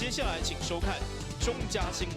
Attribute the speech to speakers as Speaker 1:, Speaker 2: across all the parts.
Speaker 1: 接下來請收看中嘉新聞。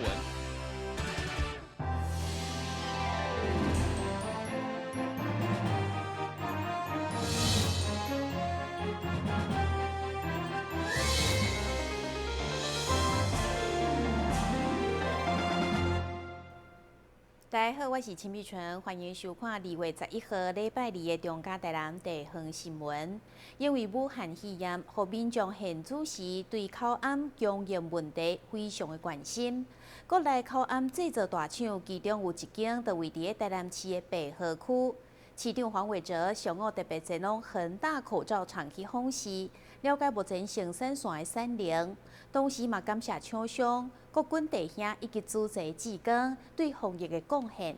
Speaker 2: 大家好，我是陳美純，歡迎收看2月11號禮拜二的中嘉台南地方新聞。因為武漢肺炎，予民眾現此時對口罨供應問題非常的關心。國內口罨製造大廠，其中有一間就位佇台南市的白河區。市長黃偉哲上午特別前往恆大口罩廠去訪視，了解目前生產線的產能，同時嘛感謝廠商、國軍弟兄以及主濟志工對防疫的貢獻。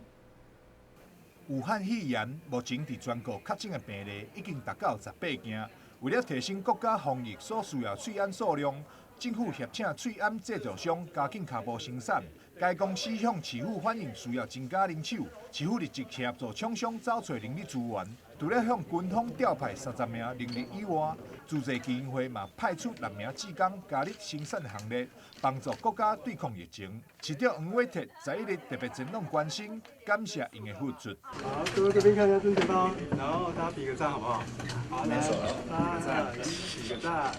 Speaker 3: 武漢肺炎目前佇全國確診的病例已經達到18件。為了提升國家防疫所需要喙罨數量，政府協請喙罨製造商加緊跤步生產。該公司向市府反映需要增加人手，市府立即協助廠商找揣人力資源。除了向軍方調派30名人力以外，慈濟基金會嘛派出6名志工加入生產行列，幫助國家對抗疫情。市長黃偉哲11日特別前往關心，感謝𪜶的付出。
Speaker 4: 好，各位這邊看一下正前方，然後大家比個讚，好不好？好，來，三二一，比個讚。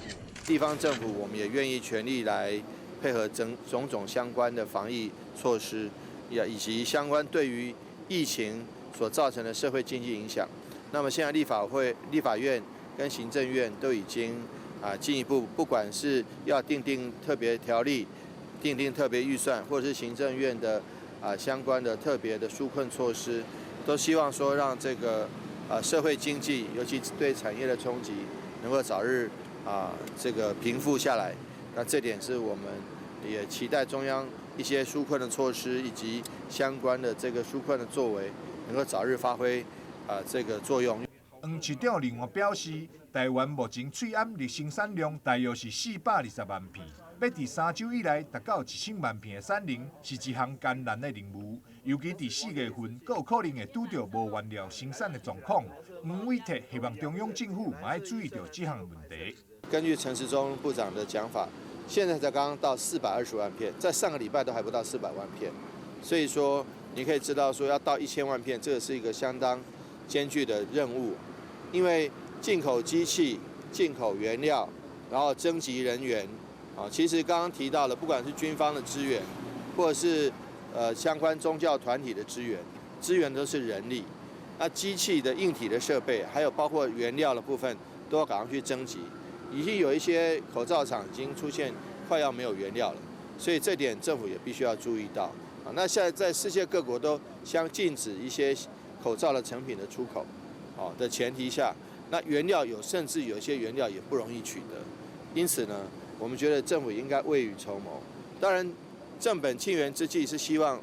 Speaker 5: 地方政府，我們也願意全力來配合種種相關的防疫措施，也以及相關對於疫情所造成的社會經濟影響。那麼現在立法會、立法院跟行政院都已經進一步，不管是要訂定特別條例、訂定特別預算，或者是行政院的相關的特別的紓困措施，都希望說讓這個社會經濟，尤其對產業的衝擊，能夠早日這個平復下來。那這點是我們也期待中央一些紓困的措施以及相關的這個紓困的作為，能夠早日發揮這個作用。
Speaker 3: 黃市長另外表示，台灣目前喙罨日生產量大約是420萬片，欲佇3週以內達到1000萬片的產能，是一項艱難的任務。尤其佇4月份，閣有可能會拄著無原料生產的狀況。黃偉哲希望中央政府嘛愛注意著這項問題。
Speaker 5: 根據陳時中部長的講法，現在才剛剛到420萬片，在上個禮拜都還不到400萬片，所以說你可以知道說要到1000萬片，這個是一個相當艱巨的任務，因為進口機器、進口原料，然後徵集人員，其實剛剛提到了，不管是軍方的支援，或者是相關宗教團體的支援，支援都是人力，那機器的硬體的設備，還有包括原料的部分，都要趕快去徵集。已經有一些口罩廠已經出現快要沒有原料了，所以這點政府也必須要注意到。那現在在世界各國都相禁止一些口罩的成品的出口，的前提下，那原料有甚至有一些原料也不容易取得，因此呢，我們覺得政府應該未雨綢繆。當然，正本清源之計是希望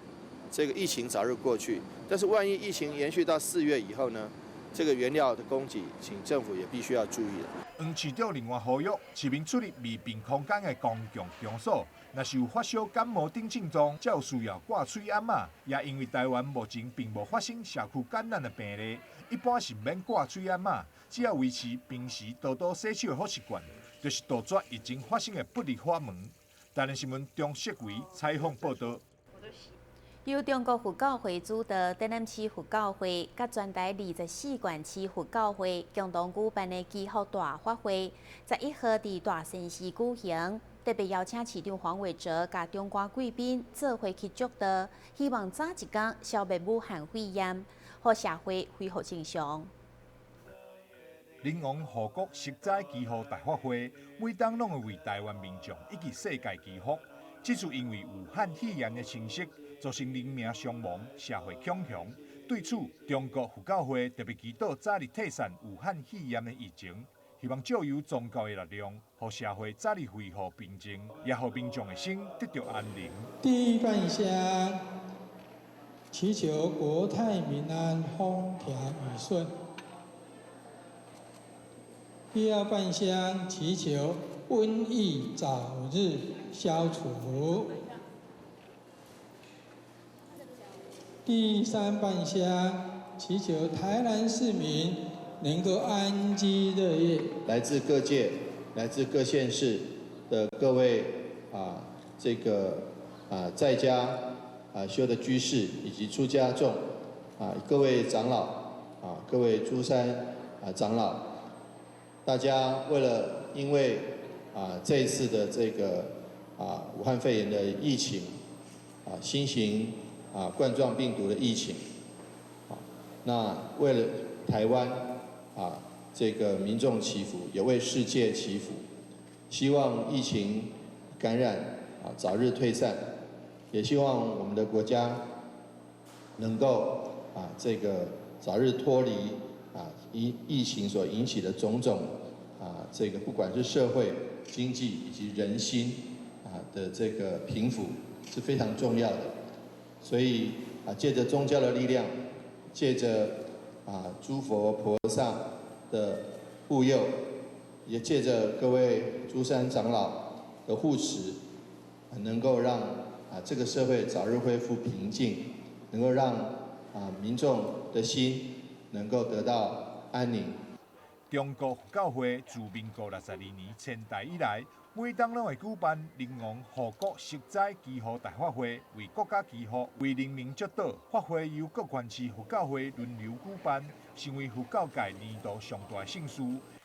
Speaker 5: 這個疫情早日過去，但是萬一疫情延續到4月以後呢，這個原料的供給，請政府也必須要注意了。
Speaker 3: 黃市長另外呼籲市民出入密閉空間的公共場所，若是有發燒、感冒等症狀，才有需要掛喙罨仔。也因為台灣目前並無發生社區感染的病例，一般是毋免掛喙罨仔，只要維持平時多多洗手的好習慣，就是杜絕疫情發生的不二法門。台南新聞張世維採訪報導。
Speaker 2: 由中國佛教會主導，台南市佛教會佮全台24縣市佛教會共同舉辦的祈福大法會，11號佇大仙寺舉行，特別邀請市長黃偉哲佮長官貴賓做伙去祝禱，希望早一工消滅武漢肺炎，予社會恢復正常。
Speaker 3: 靈王護國息災祈福大法會，每冬攏會為台灣民眾以及世界祈福。這次因為武漢肺炎的侵襲，造成人命傷亡、社會恐慌。對此，中國佛教會特別祈禱早日退散武漢肺炎的疫情，希望藉由宗教的力量，予社會早日恢復平靜，也予民眾的心得著安寧。
Speaker 6: 第一瓣香，祈求國泰民安、風調雨順；第二瓣香，祈求瘟疫早日消除。第三瓣香，祈求台南市民能夠安居樂業。
Speaker 5: 來自各界、來自各縣市的各位這個在家修的居士以及出家眾各位長老各位諸山長老，大家為了因為這一次的這個武漢肺炎的疫情新型冠狀病毒的疫情，那為了台灣這個民眾祈福，也為世界祈福，希望疫情感染早日退散，也希望我們的國家能夠這個早日脫離疫情所引起的種種這個不管是社會、經濟以及人心的這個平復是非常重要的。所以借着宗教的力量，借着諸佛菩薩的護佑，也借着各位諸山長老的護持，能夠讓這個社會早日恢復平靜，能夠讓民眾的心能夠得到安寧。
Speaker 3: 中國佛教會自民國62年遷台以來，每冬攏會舉辦靈王護國息災祈福大法會，為國家祈福，為人民祝禱。法會由各縣市佛教會輪流舉辦，成為佛教界年度上大盛事。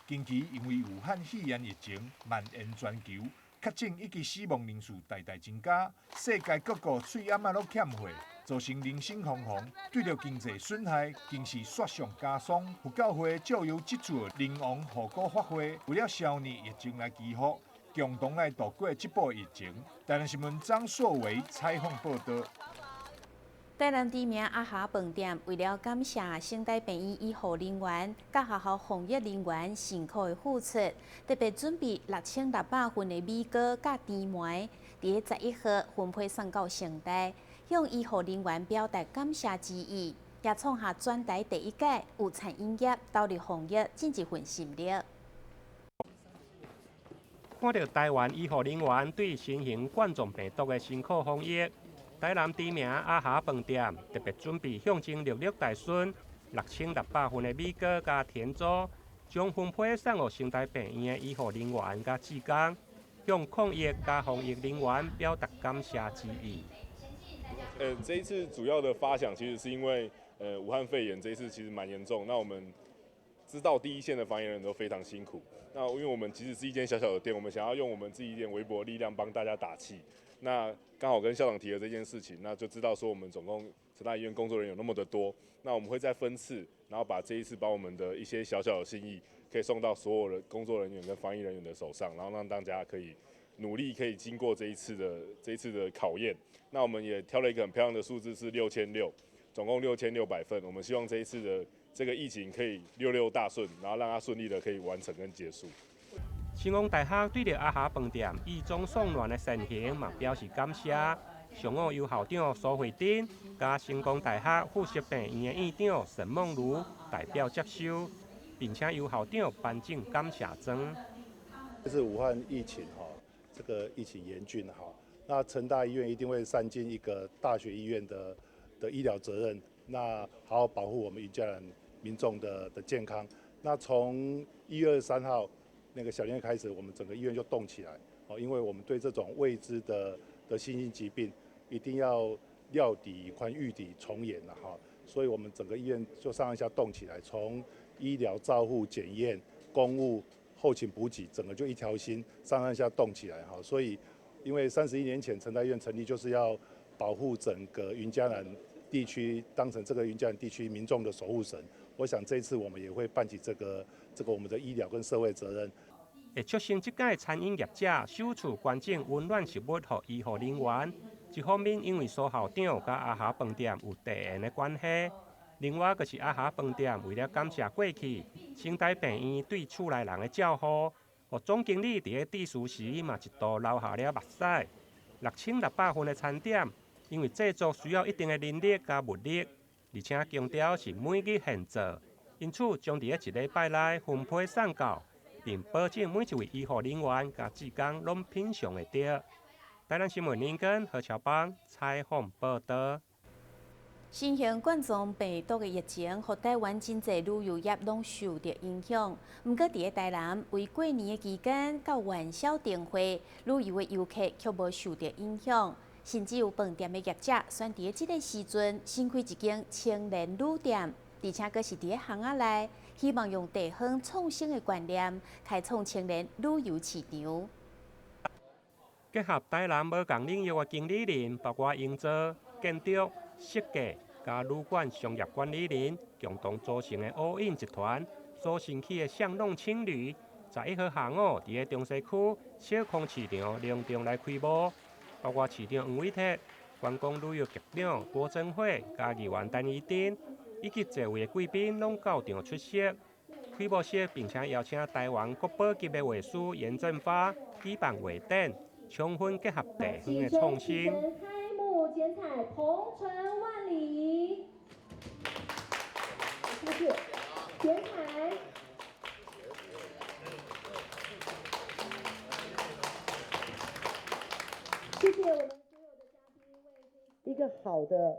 Speaker 3: 近期因為武漢肺炎疫情蔓延全球，確診以及死亡人數大大增加，世界各國喙罨仔攏欠貨，造成人心惶惶，對著經濟損害更是雪上加霜。佛教會藉由這次靈王護國法會，為了消滅疫情來祈福，共同來度過這波疫情。台南新聞張碩維採訪報導。
Speaker 2: 台南知名阿霞飯店為了感謝成大病院醫護人員、佮學校防疫人員辛苦的付出，特別準備6600份的米糕佮甜糜，佇11號分批送到成大，向醫護人員表達感謝之意，也創下全台第一屆有餐飲業投入防疫盡一份心力。
Speaker 7: 看著台灣醫護人員對新型冠狀病毒的辛苦防疫，台南知名阿霞飯店特別準備象徵六六大順6600份的米糕佮甜粥，將分批送予成大病院的醫護人員佮志工，向抗疫佮防疫人員表達感謝之意。
Speaker 8: 這一次主要的發想其實是因為，武漢肺炎這一次其實蠻嚴重，那我們知道第一線的防疫人員都非常辛苦。那因為我們其實是一間小小的店，我們想要用我們自己一點微薄的力量幫大家打氣。那剛好跟校長提了這件事情，那就知道說我們總共成大醫院工作人員有那麼的多，那我們會再分次，然後把這一次把我們的一些小小的心意，可以送到所有的工作人員跟防疫人員的手上，然後讓大家可以努力，可以經過這一次的考驗。那我們也挑了一個很漂亮的數字是6600，總共6600份。我們希望這一次的這個疫情可以六六大順，然後讓它順利的可以完成跟結束。
Speaker 7: 成功大學對著阿霞飯店義中送暖的善行嘛表示感謝。上午由校長蘇慧珍佮成功大學附設病院的院長沈夢如代表接收，並且由校長頒贈感謝狀。
Speaker 9: 這次武漢疫情哈，這個疫情嚴峻哈，那成大醫院一定會善盡一個大學醫院的醫療責任，那好好保護我們雲嘉南民眾的健康。那從1月23號那個小年夜開始，我們整個醫院就動起來，哦，因為我們對這種未知的新興疾病，一定要料敵已寬，預敵從嚴了哈，所以我們整個醫院就上上下動起來，從醫療照護、檢驗、公務、後勤補給，整個就一條心上上下動起來哈。所以，因為31年前成大醫院成立，就是要保護整個雲嘉南地區，當成這個雲嘉南地區民眾的守護神。我想這次我們也會扮起這個我們的醫療跟社會責任。
Speaker 7: 會促成這屆餐飲業者首次捐贈溫暖食物予醫護人員。一方面，因為蘇校長佮阿霞飯店有地緣的關係；另外，就是阿霞飯店為了感謝過去成大病院對厝內人的照顧，予總經理佇咧致辭時嘛一度流下了目屎。6600份的餐點，因為製作需要一定的人力佮物力，而且強調是每日現做，因此將佇咧一禮拜內分批送到，並保證每一位醫護人員佮志工攏品嚐會著。台南新聞林根何喬邦採訪報導。
Speaker 2: 新型冠狀病毒的疫情，予台灣真濟旅遊業攏受著影響。毋過，佇咧台南，為過年的期間到元宵燈會，旅遊的遊客卻無受著影響，甚至有飯店的業者選佇咧這个時陣新開一間青年旅店，而且閣是佇咧巷仔內，希望用地方創生的觀念，開創青年旅遊市場。
Speaker 7: 結合台南無仝領域的經理人，包括營造、建築、設計、佮旅館商業管理人共同組成的 All In 集團所興起的巷弄青旅，11號下午佇咧中西區小空市場隆重來開幕，包括市長黃偉哲、觀光旅遊局長郭貞慧、佮議員陳怡貞以及濟位的貴賓攏到場出席。開幕式，並且邀請台灣國寶級的畫師顏振發舉辦畫展，充分結合地方的創新。
Speaker 10: 開幕剪彩，鵬程萬里。謝謝，剪彩。謝謝我們所有的嘉賓為一個好的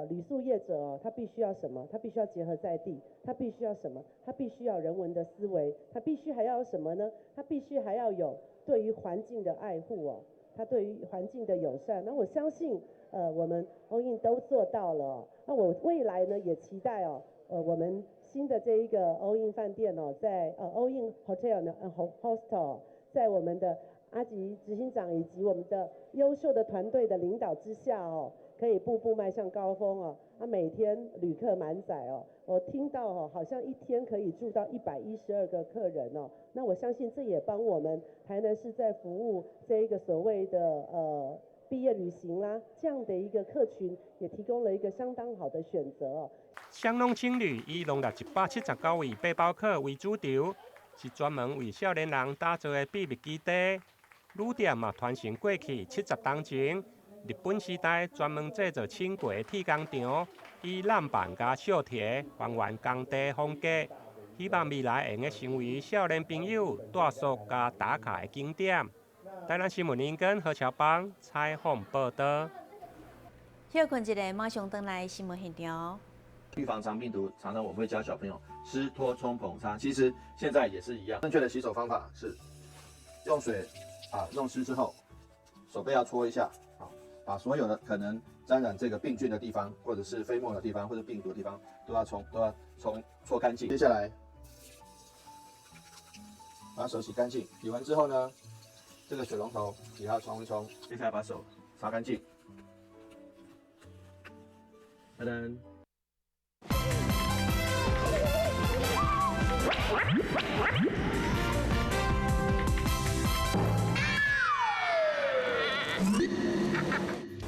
Speaker 10: 旅宿業者哦，他必須要什麼？他必須要結合在地，他必須要什麼？他必須要人文的思維，他必須還要有什麼呢？他必須還要有對於環境的愛護哦，他對於環境的友善。那我相信，我們 All In 都做到了哦。那我未來呢，也期待哦，我們新的這一個 All In 飯店哦，在All In Hotel 呢，Hostel，在我們的阿吉執行長以及我們的優秀的團隊的領導之下哦，可以步步邁向高峰哦。啊，每天旅客滿載哦，我聽到哦，好像一天可以住到112個客人哦。那我相信這也幫我們台南市在服務這一個所謂的畢業旅行啦，這樣的一個客群，也提供了一個相當好的選擇哦。
Speaker 7: 巷弄青旅以容納179位背包客為主軸，是專門為少年人打造的秘密基地。旅店嘛，傳承過去70冬前，日本時代專門製造輕軌鐵工場，以濫辦佮小鐵還原工地風格，希望未來會用成為少年朋友住宿佮打卡的景點。台南新聞林根何喬邦採訪報道。
Speaker 2: 歇睏一下，馬上轉來新聞現場。
Speaker 5: 預防腸病毒，常常我們會教小朋友濕拖沖捧擦，其實現在也是一樣。正確的洗手方法是用水弄濕之後，手背要搓一下，把所有的可能沾染這個病菌的地方，或者是飛沫的地方，或者病毒的地方，都要搓乾淨。接下來把手洗乾淨，洗完之後呢，這個水龍頭也要沖一沖。接下來把手擦乾淨。噔噔。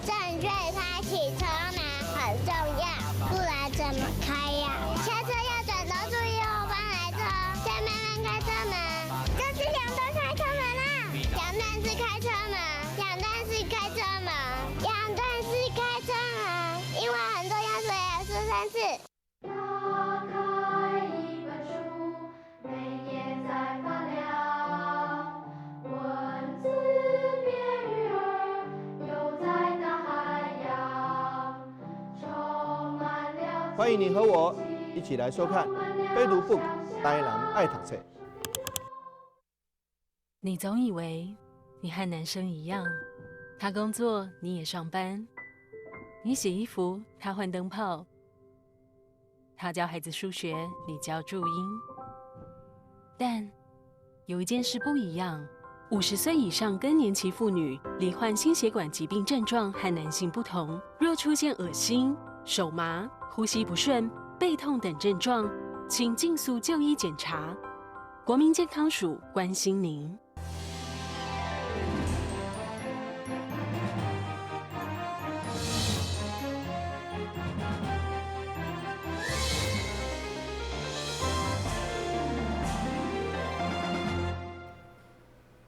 Speaker 11: 正確開啟車門很重要，不然怎麼開呀？下車要轉頭注意後方來車，再慢慢開車門。這是兩段開車門啦，兩段式開車門，兩段式開車門，兩段式開車門，因為很重要，所以要說3次。
Speaker 10: 打開一本書，每頁在發亮，文字變魚兒，游在大海洋，充滿了。
Speaker 5: 歡迎你和我一起來收看《非讀 book》台南愛讀冊。
Speaker 12: 你總以為你和男生一樣，他工作你也上班，你洗衣服他換燈泡，他教孩子數學你教注音。但有一件事不一樣，50歲以上更年期婦女罹患心血管疾病症狀和男性不同，若出現噁心、手麻、呼吸不順、背痛等症狀，請盡速就醫檢查。國民健康署關心您。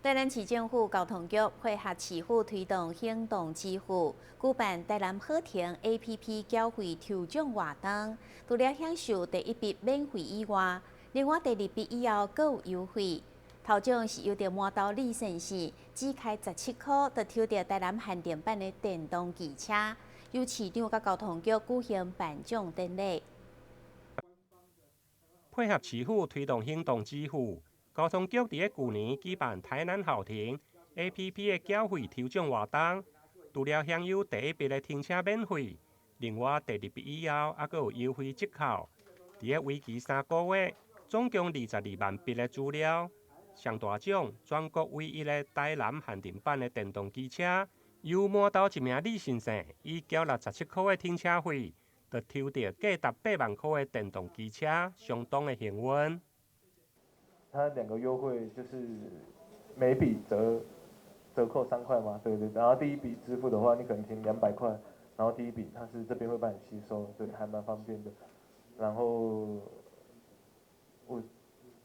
Speaker 2: 台南市政府交通局配合市府推動行動支付，舉辦台南好停 APP 繳費抽獎活動。除了享受第一筆免費以外，另外第二筆以後閣有優惠。頭獎是由著麻豆里先生，只開17箍就抽著台南限定版的電動機車。由市長佮交通局舉行頒獎典禮。
Speaker 7: 配合市府推動行動支付，交通局佇咧舊年舉辦台南好停 APP 的繳費抽獎活動，除了享有第一筆的停車免費，另外第二筆以後猶閣有優惠折扣。佇咧為期3個月，總共22萬筆的資料，上大獎全國唯一的台南限定版的電動機車，由滿豆一名李先生以繳67箍的停車費，就抽著價值8萬箍的電動機車，相當的幸運。
Speaker 13: 它兩個優惠就是每筆折扣3塊嘛，對對。然後第一筆支付的話，你可能停200塊，然後第一筆它是這邊會幫你吸收，對，還蠻方便的。然後我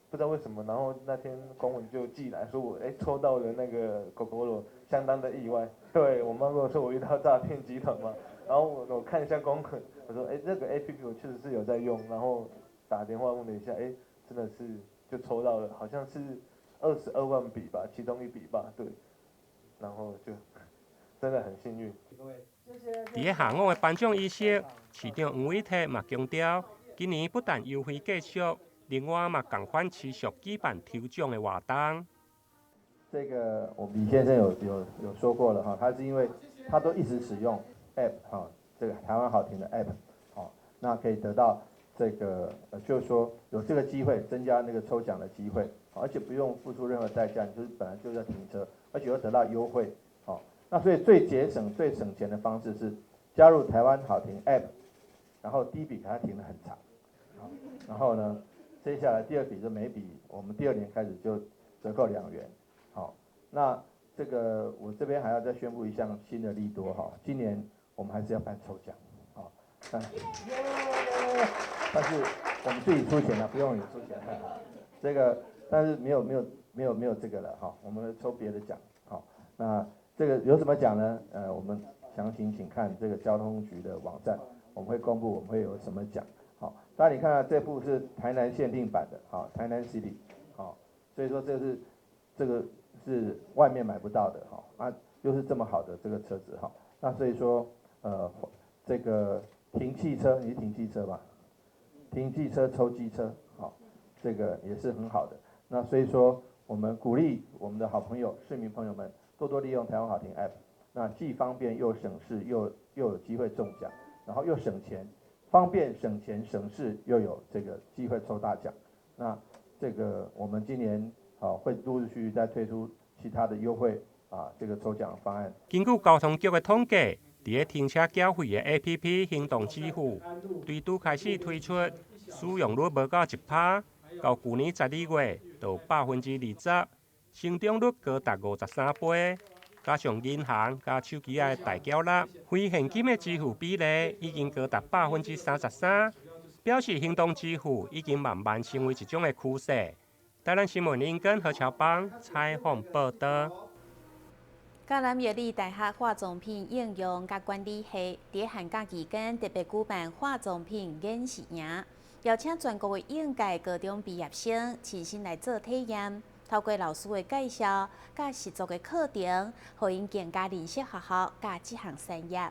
Speaker 13: 不知道為什麼，然後那天公文就寄來說我抽到了那個 Gogoro，相當的意外。對，我媽跟我說我遇到詐騙集團嘛，然後我看一下公文，我說這個 APP 我確實是有在用，然後打電話問了一下，真的是就抽到了，好像是22萬筆吧，其中一筆吧，對，然後就真的很幸運。
Speaker 7: 佇咧下午的頒獎儀式，市長黃偉哲嘛強調，今年不但優惠繼續，另外嘛仝款持續舉辦抽獎的活動。
Speaker 14: 這個我李先生有說過了哈，他是因為他都一直使用 app 哈，這個台灣好停的 app，好，那可以得到這個，就是說有這個機會增加那個抽獎的機會，而且不用付出任何代價，你就是本來就在停車，而且又得到優惠，好，那所以最節省、最省錢的方式是加入台灣好停 app，然後第一筆給他停得很長，好，然後呢，接下來第二筆就每筆我們第二年開始就折扣2元，好，那這個我這邊還要再宣布一項新的利多哈，今年我們還是要辦抽獎，好，但是我們自己出錢了，不用你出錢，這個但是沒有沒有沒有沒有這個了哈，我們抽別的獎，好，那這個有什麼獎呢？我們詳情請看這個交通局的網站，我們會公布我們會有什麼獎，好，當然你看這部是台南限定版的，好，台南 City，好，所以說這個是外面買不到的，哈，啊，又是這麼好的這個車子，哈，那所以說，這個停汽車，你停汽車吧，停汽車抽機車，好，這個也是很好的。那所以說，我們鼓勵我們的好朋友、市民朋友們多多利用台灣好停 App，那既方便又省事，又有機會中獎，然後又省錢，方便省錢省事，又有這個機會抽大獎。那這個我們今年好會陸陸續續再推出其他的優惠啊，這個抽獎方案。
Speaker 7: 根據交通局的統計，佇咧停車繳費的 APP 行動支付，對拄開始推出，使用率無到1%，到舊年12月就20%，成長率高達53倍。加上銀行佮手機仔的代繳納，非現金的支付比例已經高達33%，表示行動支付已經慢慢成為一種的趨勢。台南新聞林根何喬邦採訪報導。
Speaker 2: 嘉南藥理大學化妝品應用佮管理系佇寒假期間特別舉辦化妝品研習營，邀請全國的應屆高中畢業生親身來做體驗，透過老師的介紹佮實作的課程，予𪜶更加認識學校佮這項產業。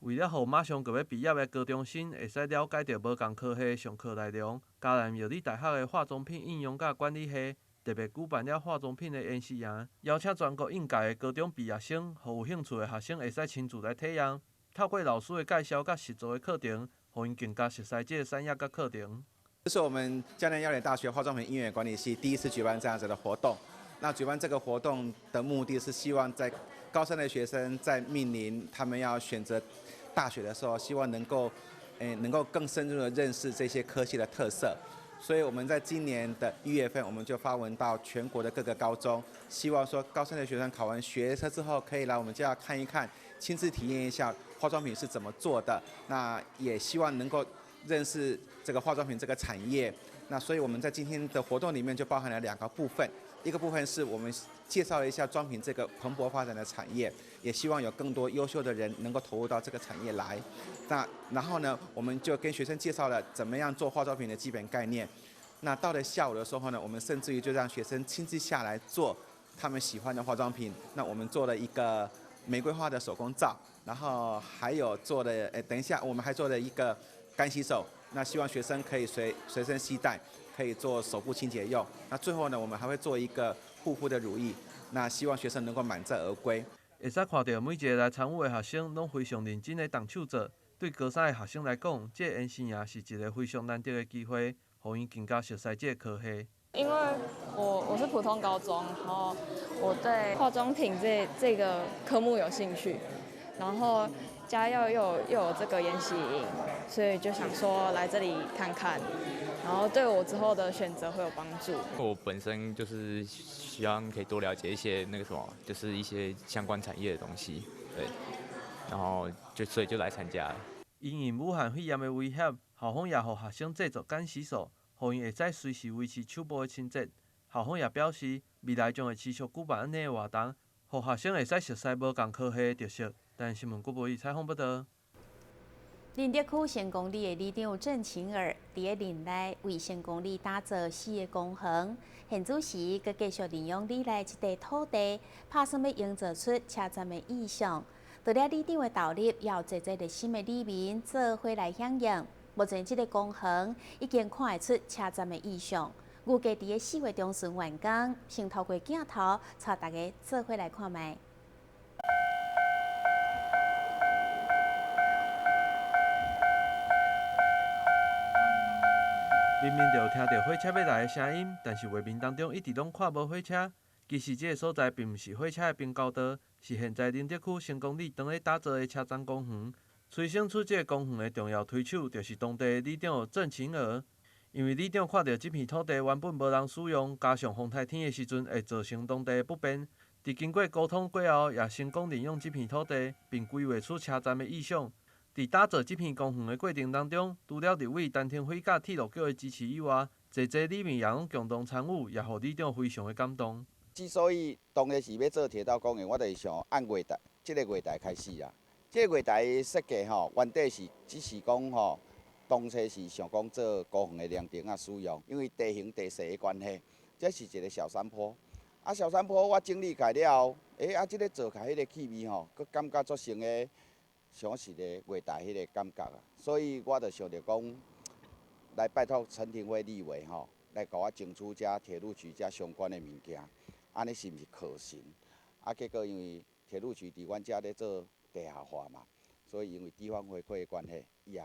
Speaker 15: 為了予馬上就欲畢業的高中生會使了解著無仝科系的上課內容，嘉南藥理大學的化妝品應用佮管理系特別舉辦了化妝品的研習營，邀請全國應屆的高中畢業生，予有興趣的學生會使親自來體驗。透過老師的介紹佮實作的課程，予𪜶更加熟悉這个產業佮課程。
Speaker 16: 這是我們嘉南藥理大學化妝品應用管理系第一次舉辦這樣子的活動。那舉辦這個活動的目的是希望在高三的學生在面臨他們要選擇大學的時候，希望能夠更深入的認識這些科系的特色。所以我們在今年的1月份，我們就發文到全國的各個高中，希望說高三的學生考完學測之後，可以來我們這看一看，親自體驗一下化妝品是怎麼做的。那也希望能夠認識這個化妝品這個產業。那所以我們在今天的活動裡面就包含了兩個部分，一個部分是我們介紹了一下妝品這個蓬勃發展的產業，也希望有更多優秀的人能夠投入到這個產業來。那然後呢，我們就跟學生介紹了怎麼樣做化妝品的基本概念。那到了下午的時候呢，我們甚至於就讓學生親自下來做他們喜歡的化妝品。那我們做了一個玫瑰花的手工皂，然後還有做了，等一下我們還做了一個乾洗手，那希望學生可以隨身攜帶，可以做手部清潔用。那最後呢，我們還會做一個護膚的乳液，那希望學生能夠滿載而歸。
Speaker 15: 會使看著每一个來參與的學生攏非常認真咧動手做，對高三的學生來講，這個研習營是一个非常難得的機會，予𪜶更加熟悉這个科系。
Speaker 17: 因為我是普通高中，然後我對化妝品這個科目有興趣，然後嘉藥又有這個研習營，所以就想說來這裡看看，然後對我之後的選擇會有幫助。
Speaker 18: 我本身就是希望可以多了解一些那個什麼，就是一些相關產業的東西，對，然後就所以就來參加。
Speaker 15: 因應武漢肺炎的威脅，校方也予學生製作乾洗手，予𪜶會使隨時維持手部的清潔。校方也表示，未來將會持續舉辦按呢的活動，予學生會使熟悉無仝科系的特色。台新聞郭博宇採訪報導。
Speaker 2: 寧德區成功里的里長鄭晴兒，佇咧任內為成功里打造四个公園，現此時閣繼續利用里內這塊土地，拍算欲營造出車站的意象。除了里長的投入，也有濟濟熱心的里民做伙來響應。目前這个公園已經看會出車站的意象，預計佇咧4月中旬完工。先透過鏡頭，帶大家做伙來看覓。
Speaker 15: 明明就有聽著火車欲來的聲音，但是畫面當中一直攏看無火車。其實這个所在並毋是火車的平交道，是現在寧德區成功里當咧打造的車站公園。催生出這个公園的重要推手，就是當地的里長鄭晴兒。因為里長看著這片土地原本無人使用，加上風颱天的時陣會造成當地的不便，佇經過溝通過後，也成功認養這片土地，並規劃出車站的意象。佇打造這片公園的過程當中，除了立委陳亭妃佮鐵路局的支持以外，濟濟里民也攏共同參與，也予里長非常的感動。
Speaker 19: 之所以當時是欲做鐵道公園，我就是想按月台，這个月台開始啊。這个月台設計吼，原底是只是講吼，當初是想講做公園的涼亭仔使用，因為地形地勢的關係，這是一个小山坡。啊，小山坡我整理開了後，啊，這个做起來彼个氣味吼，閣感覺足成个像是个月台彼个感覺啊。所以我就想著講，來拜託陳亭妃立委吼，來共我爭取遮鐵路局遮相關的物件，按呢是毋是可行？啊，結果因為鐵路局佇阮遮咧做地下化嘛，所以因為地方回饋的關係，伊也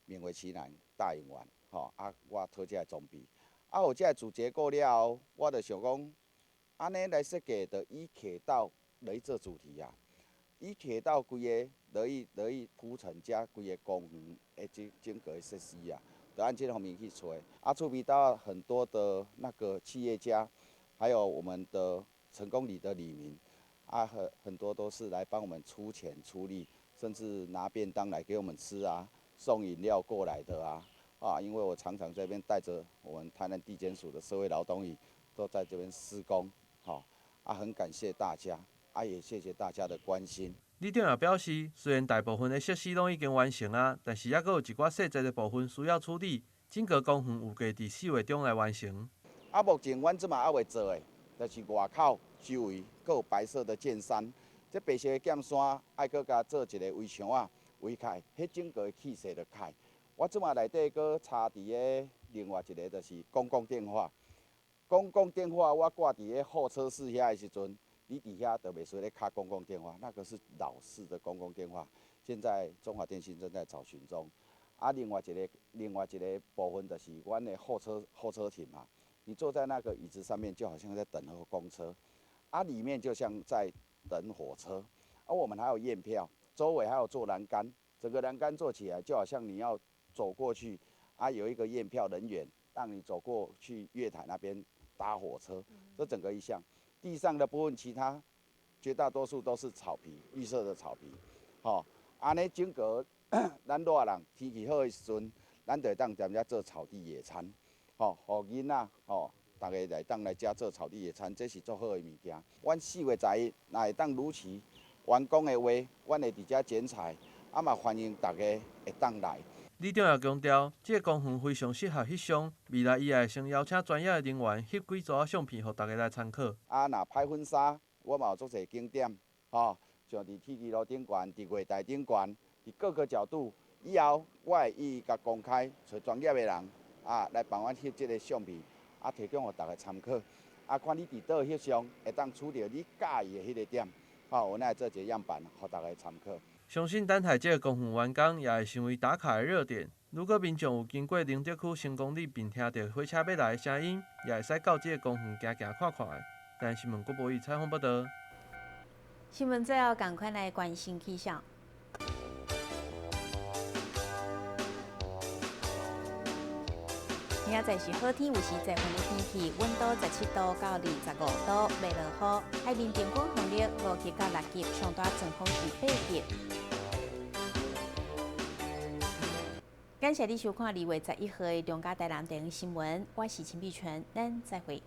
Speaker 19: 勉為其難答應阮，吼啊，我討這个裝備，啊，有這个主結構了後，我就想講，按呢來設計，就以鐵道來做主題啊，以鐵道規个來去鋪陳遮規个公園的這整個的設施啊，就按這方面去揣。啊，厝邊兜很多的那個企業家，還有我們的成功里的里民。啊，很多都是來幫我們出錢出力，甚至拿便當來給我們吃啊，送飲料過來的啊，啊，因為我常常這邊帶著我們台南地檢署的社會勞動役都在這邊施工，吼，啊，很感謝大家，啊，也謝謝大家的關心。
Speaker 15: 里長也表示，雖然大部分的設施攏已經完成啊，但是猶閣有一寡細節的部分需要處理。整個公園預計佇4月中來完成。
Speaker 19: 啊，目前阮這馬猶未做的，就是外口周圍閣有白色的劍山，這白色的劍山愛閣共做一个圍牆仔圍開，彼整個的氣勢就開。我這馬內底閣插佇个另外一个，就是公共電話。公共電話我掛佇个候車室遐的時陣，你佇遐就袂使咧敲公共電話，那個是老式的公共電話，現在中華電信正在找尋中。啊，另外一个部分就是阮的候車亭嘛，你坐在那個椅子上面，就好像在等候公車，啊，裡面就像在等火車。啊，我們還有驗票，周圍還有做欄杆，整個欄杆做起來就好像你要走過去，啊，有一個驗票人員讓你走過去月台那邊搭火車，這整個一項。地上的部分，其他絕大多數都是草皮，綠色的草皮，吼，按呢整個咱熱人天氣好的時陣，咱就會當踮遮做草地野餐，吼，予囡仔吼，逐家來當來遮做草地野餐，這是足好的物件。阮4月11若會當如期完工的話，阮會佇遮剪彩，啊嘛歡迎逐家會當來。
Speaker 15: 里長也強調，這个公園非常適合翕相，未來伊也會先邀請專業的人員翕幾組相片，予大家來參考。
Speaker 19: 啊，若拍婚紗，我嘛有足濟景點，吼，像佇鐵支路頂懸，佇月台頂懸，佇各個角度，以後我會一一共公開，揣專業的人啊來幫阮翕這个相片，啊提供予大家參考。啊，看你佇佗翕相會當取著你佮意的彼个點，好，阮來做一個樣板，予大家參考。
Speaker 15: 相信等待這个公園完工，也會成為打卡的熱點。如果民眾有經過寧德區成功里，並聽著火車欲來的聲音，也會使到這个公園行行看看的。台新聞郭博宇採訪報導。
Speaker 2: 新聞最後，趕快來關心氣象。明仔載是好天，有時濟雲的天氣，溫度17度到25度，袂落雨。海面平均風力5級到6級，上大陣風是8級。感謝你收看2月11號的中嘉台南電視新聞，我是陳碧純，咱再會。